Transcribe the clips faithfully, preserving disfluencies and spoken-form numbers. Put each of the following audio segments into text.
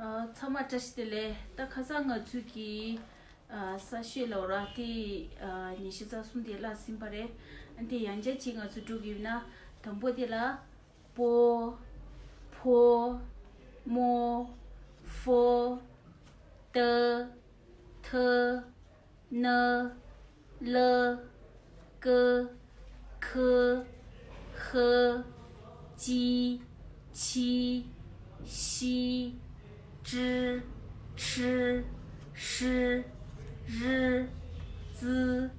ཚང་མ་བཀྲ་ཤིས་བདེ་ལེགས། ད་ཁ་སང་ང་ཚོས་ཀྱི་ཨ་ས་བཤད་ལབ་ར་དེ་ཨ་ཉི་ཤུ་རྩ་གསུམ་དེ་བཀླགས་ཟིན་པ་རེད། ཨ་དེ་ཡང་བསྐྱར་ཅིག་ང་ཚོས་སྒྲུབ་ཀྱི་ཡིན་ན། དང་པོ་དེ་ལ་པོ། ཕོ། མོ། ཧྥོ། ཏ། ཐ། ན། ལ། ཀ། ཁ། ཧ། ཅི། ཆི། ཤི། ཀྲི། ཁྲི། ཧྲི། རི། ཙི།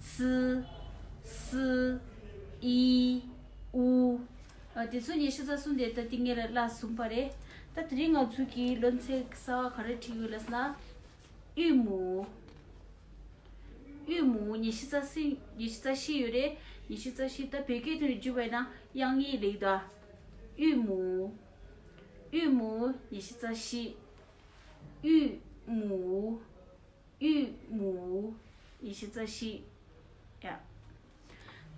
ཚི། སི། ཨི། ཨུ། ཨ་དེ་ཚོ་ཉི་ཤུ་རྩ་གསུམ་དེ་ད་ཏིང་ངེ་ལ་བཀླགས་ཟིན་པ་རེད། ད་དེ་རིང་ང་ཚོ་གི་སློབ་ཚན་གསར་བ་ག་རེ་ཁྲིད་ཡོད་ལབ་ན། དབུས་མུ། དབུས་མུ་ཉི་ཤུ་རྩ་བཞི། ཉི་ཤུ་རྩ་བཞི་ཡོད་རེད། ཉི་ཤུ་རྩ་བཞི་ད་བོད་སྐད་ཐོག་ནས་བསྒྱུར་བ་ཡིན་ན་དབྱངས་ཡིག་ལེགས་ད། དབུས་མུ། དབུས་མུ་ཉི་ཤུ་རྩ་བཞི། དབུས་མུ། དབུས་མུ། ཉི་ཤུ་རྩ་བཞི། ཡ།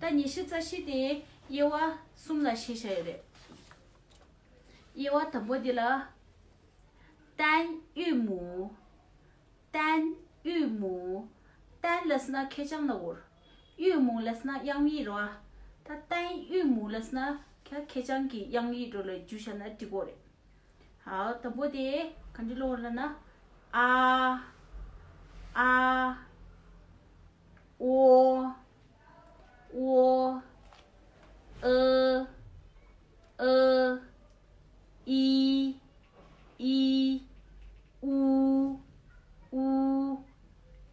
ད་ཉི་ཤུ་རྩ་བཞི་དེ་དབྱེ་བ་གསུམ་ལ་ཕྱེ་བཞག་ཡོད་རེད། དབྱེ་བ་དང་པོ་འདི་ལ། ཏན་དབུས་མུ། ཏན་དབུས་མུ། ཏན་ལབ་སོང་ན་ཁེར་རྐྱང་ལ་གོ། དབུས་མུ་ལབ་སོང་ན་དབྱངས་ཡིག་རེད་བ། ད་ཏན་དབུས་མུ་ལབ་སོང་ན་ཁ་ཁེར་རྐྱང་གི་དབྱངས་ཡིག་འགྲོ་ལ་བསྒྱུར་བཞག་ན་འགྲིག་གོ་རེད། ཧའོ། དང་པོ་དེ་ག་འདྲ་ཀློག་ལབ་ན། ཨ། ཨ། ཨོ། ཨོ། ཨ། ཨ། ཨི། ཨི། ཨུ། ཨུ།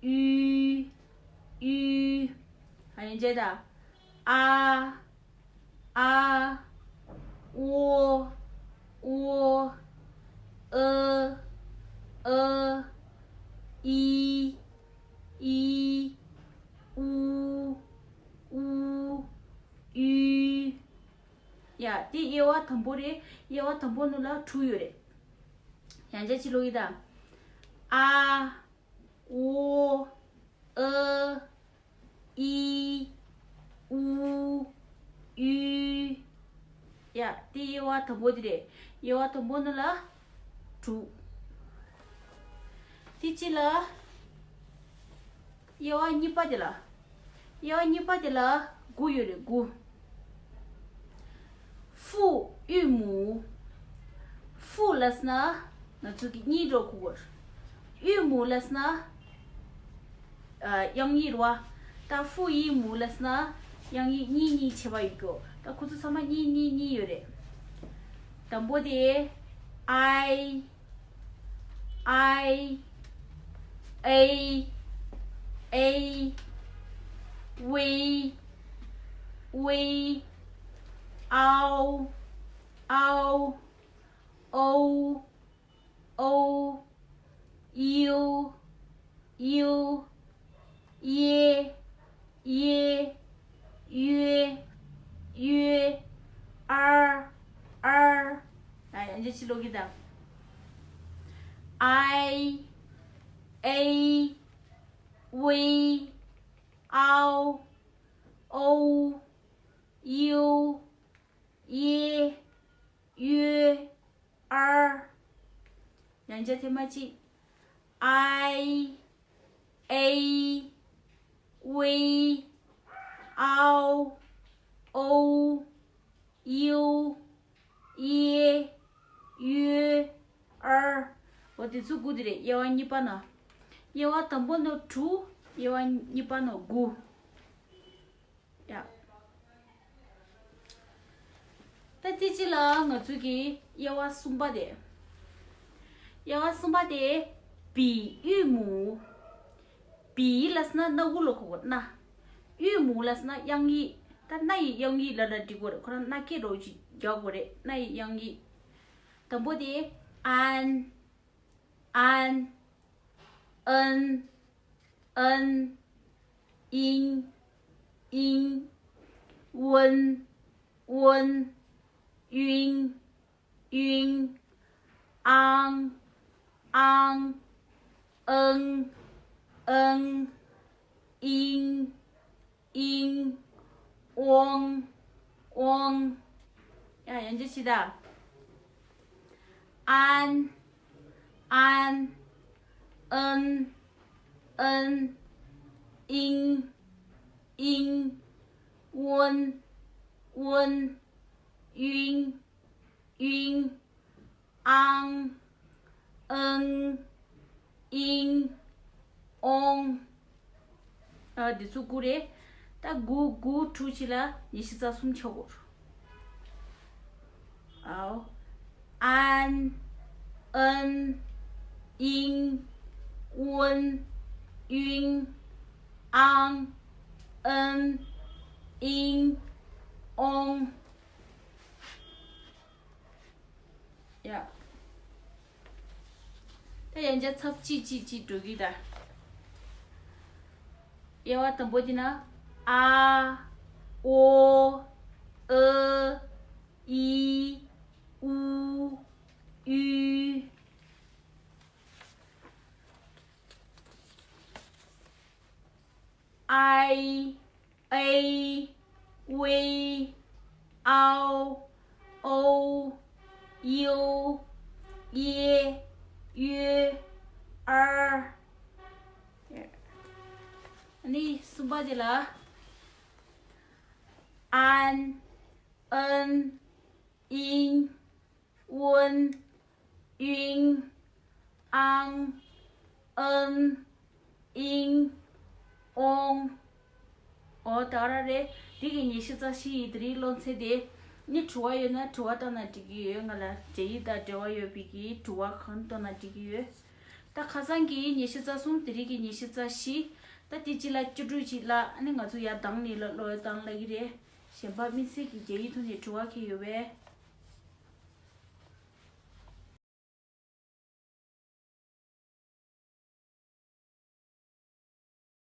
ཨུ། ཨུ། ཨ་ཡན་ཇེ་ད། ཨ། ཨ། ཨོ། ཨོ། ཨ། ཨ། ཨི། ཨི། ཨུ། ཨུ། ཨུ། ཡ། དེ་དབྱེ་བ་དང་པོ་རེད། དབྱེ་བ་དང་པོ་ནང་ལ་དྲུག་ཡོད་རེད། ཡང་བསྐྱར་ཅིག་ཀློག་གི་ད། ཨ། ཨོ། ཨ། ཨི། ཨུ། ཨུ། ཡ། དེ་དབྱེ་བ་དང་པོ་དེ་རེད། དབྱེ་བ་དང་པོ་ནང་ལ་དྲུག་དེ་གཅིག་ལ། དབྱེ་བ་གཉིས་པ་དེ་ལ། དབྱེ་བ་གཉིས་པ་དེ་ལ་དགུ་ཡོད་རེད། དགུ། ཧྥུ་དབུས་མུ། ཧྥུ་ལབ་སོང་ན་ང་ཚོ་གི་གཉིས་འགྲོ་གོ་གོ། དབུས་མུ་ལབ་སོང་ན་ཨ་དབྱངས་ཡིག་རེད་བ། ད་ཧྥུ་དབུས་མུ་ལབ་སོང་ན་དབྱངས་ཡིག་གཉིས་གཉིས་ཕྱེ་བ་ཡོད་གོ། ད་ཁོ་ཚོ་ཚང་མ་གཉིས་གཉིས་གཉིས་ཡོད་རེད། དང་པོ་དེ། ཨའི། ཨའི། ཨེ། ཨེ། ཝེ། ཝེ། ཨའོ། ཨའོ། ཨོའུ། ཨོའུ། ཡིའུ། ཡིའུ། ཡེ། ཡེ། ཡོད། ཡོད། ཨར། ཨར། ཨ་ཡ་འདི་ཅི་ལོ་གི་ད། ཨའི། ཨེ། ཝེ། ཨའོ། ཨོའུ། ཡིའུ། ཡེ། ཡོད། ཨར། ཡང་བསྐྱར་ཐེངས་མ་གཅིག་ཨའི། ཨེ། ཝེ། ཨའོ། ཨོའུ། ཡིའུ། ཡེ། ཡོད། ཨར། འོ་དེ་ཚོ་དགུ་དེ་རེད། དབྱེ་བ་གཉིས་པ་ན། དབྱེ་བ་དང་པོ་ནོ་དྲུག་དབྱེ་བ་གཉིས་པ་ནོ་དགུ། ཡ། ད་དེ་གཅིག་ལ་ང་ཚོ་གི་དབྱེ་བ་གསུམ་པ་དེ། དབྱེ་བ་གསུམ་པ་དེ། བི་དབུས་མུ། བི་ལབ་སོང་ན་སྣ་དགུ་ལ་གོ་དགོས་སྣ། དབུས་མུ་ལབ་སོང་ན་དབྱངས་ཡིག་ད་སྣ་ཡི་དབྱངས་ཡིག་ལབ་ན་འགྲིག་གོ་རེད། ཁོ་རང་སྣ་སྐད་རོ་ཅིག་རྒྱག་དགོས་རེད། སྣ་ཡི་དབྱངས་ཡིག་དང་པོ་དེ། ཨན། ཨན། ཨན། ཨན། ཨིན། ཨིན། ཝུན། ཝུན། ཡུན། ཡུན། ཨང་། ཨང་། ཨང་། ཨང་། ཨིང་། ཨིང་། ཨོང་། ཨོང་། ཡ་ཡང་བསྐྱར་ཞིག་ད། ཨན། ཨན། ཨན། ཨན། ཨིན། ཨིན། ཨོན། ཨོན། ཨུན། ཨུན། ཨང་། ཨང་། ཨིང་། ཨོང་། ཨ། འདི་ཚོ་དགུ་རེད། ད་དགུ་དགུ་དྲུག་གཅིག་ལ་ཉི་ཤུ་རྩ་གསུམ་ཆགས་ཡོད་རེད། ཨའོ། ཨན། ཨན། ཨིང་། ཨོན། ཨུན། ཨང་། ཨང་། ཨིང་། ཨོང་། ཡ། ད་ཡང་བསྐྱར་ཚབ་གཅིག་གཅིག་གཅིག་འགྲོ་གི་ད། དབྱེ་བ་དང་པོ་དེ་ན། ཨ། ཨོ། ཨ། ཨི། ཨུ། ཨུ། ཨའི། ཨེ། ཝེ། ཨའོ། ཨོའུ། ཨིའུ། ཨེ། ཨུ། ཨར། ཨ་ནི་གསུམ་པ་དེ་ལ། ཨན། ཨན། ཨིན། ཨོན། ཨིང་། ཨང་། ཨང་། ཨིང་། ཨོང་། ཨོ། ད་ར་རེད། འདི་གི་ཉི་ཤུ་རྩ་བཞི་ཡི་དེ་རིང་སློབ་ཚན་དེ། ནི་དྲི་བ་ཡོད་ན་དྲི་བ་བཏང་ན་འགྲིག་གི་ཡོད། ང་ལ་རྒྱ་ཡིག་དང་འབྲེལ་བ་ཡོད་པའི་གི་དྲི་བ་གང་བཏང་ན་འགྲིག་གི་ཡོད། ད་ཁ་སང་གི་ཉི་ཤུ་རྩ་གསུམ། དེ་རིང་གི་ཉི་ཤུ་རྩ་བཞི། ད་དེ་གཅིག་ལ་བཅུ་དྲུག་གཅིག་ལ་ཨ་ནི་ང་ཚོ་ཡར་གདངས་ནས་ལ་ཀློག་ཡ་བཏང་ལབ་ཀྱི་རེད། གཞན་པ་དམིགས་བསལ་གྱི་རྒྱ་ཡིག་ཐོག་ནས་དྲི་བ་གང་ཡོད་པས།